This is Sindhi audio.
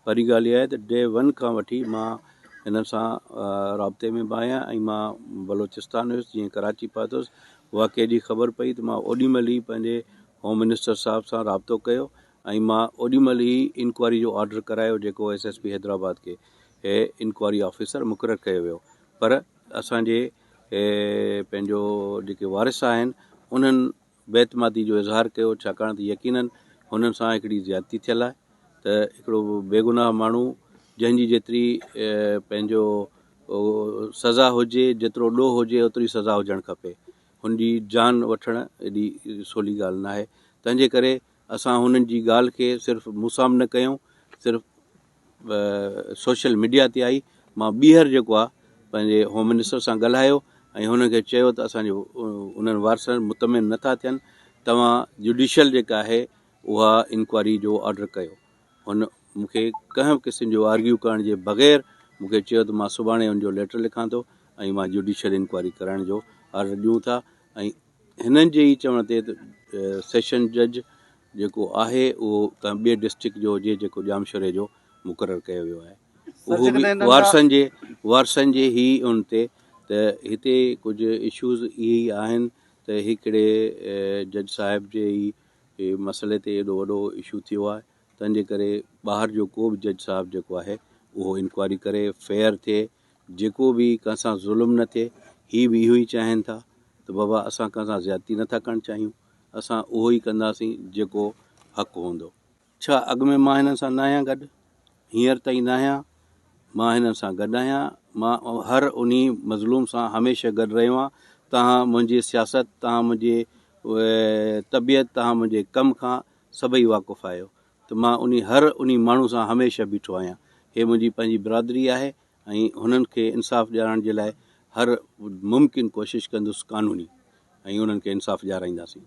پهرين ڳالهه اها آهي ته ڊي ون کان وٺي مان هنن سان رابطي ۾ به آهيان ۽ مان بلوچستان هيس جيئن ڪراچي پهتس واقعي جي خبر پئي ته مان اوڏي مهل ئي پنهنجي هوم منسٽر صاحب سان رابطو ڪيو ۽ مان اوڏي مهل ئي انڪوائري جو آرڊر ڪرايو جيڪو ايس ايس پي حيدرآباد کي انڪوائري آفيسر مقرر ڪيو ويو پر اسان جي پنهنجو جيڪي وارث آهن انهن بي اعتمادي جو اظهار ڪيو ڇاڪاڻ ته يقينن هنن سان هڪڙي زيادتي ٿيل آهي ته هڪڙو بيگناهه ماڻهو جنهن جي جيتري پنهنجو سزا هجي جيترو ڏوهه هجي اوتري سزا هجڻ کپي هن جي جان وٺڻ ايڏي سولي ڳالهه ناهي تنهن جي ڪري اسان هنن جي ڳالهه کي صرف مون سان به نه ڪيون صرف سوشل ميڊيا تي آئي مان ٻيهر جيڪو آهي پنهنجي هوم منسٽر سان ڳالهايو ۽ هنن کي چيو ته اسان جو انهن وارثن مطمئن نٿا ٿين توهان جوڊيشل جيڪا آهي اها انڪوائري جو آرڊر ڪيو هن مون کي ڪنهن به قسم جو آرگيو ڪرڻ جي بغير مون کي چيو ته مان سڀاڻي ان جو ليٽر لکان ٿو ۽ مان جوڊيشل انڪوائري ڪرائڻ جو آرڊر ڏيون ٿا ۽ هنن جي ئي چوڻ تي ته سيشن جج جيڪو آهي اهو ڪنهن ٻئي ڊسٽرڪٽ جو هجي جيڪو ڄامشوري جو مقرر ڪيو ويو آهي اهو به وارثن جي وارثن جي ئي ان تي ته هتي ڪجهه اشوز اهي ئي آهن ته هڪڙي جج صاحب جي ئي مسئلي تي ايڏو وڏو اشو ٿيو آهي تنهن جي ڪري ٻاهر جو ڪو به جج صاحب جيڪو آهي اهو انڪوائري ڪري فيئر ٿئي جيڪو به ڪنهن سان ظلم نه ٿئي، هي به اهو ئي چاهين ٿا ته بابا اسان ڪنهن سان زيادتي نه ٿا ڪرڻ چاهيون، اسان اهو ئي ڪنداسين جيڪو حق هوندو. ڇا اڳ ۾ مان هنن سان ناهيان گڏ؟ هينئر تائين ناهيان؟ مان هنن سان گڏ آهيان، مان هر انهي مظلوم سان هميشه گڏ رهيو آهيان، توهان منهنجي سياست، توهان منهنجي طبيعت، توهان منهنجي ڪم کان سڀئي واقف آهيو ته مان انهي هر انهي ماڻهو سان هميشه بيٺو آهيان، هي منهنجي پنهنجي برادري آهي ۽ هنن کي انصاف ڏيارڻ جي لاء هر ممڪن ڪوشش ڪندس قانوني ۽ انهن کي انصاف ڏيارائينداسين.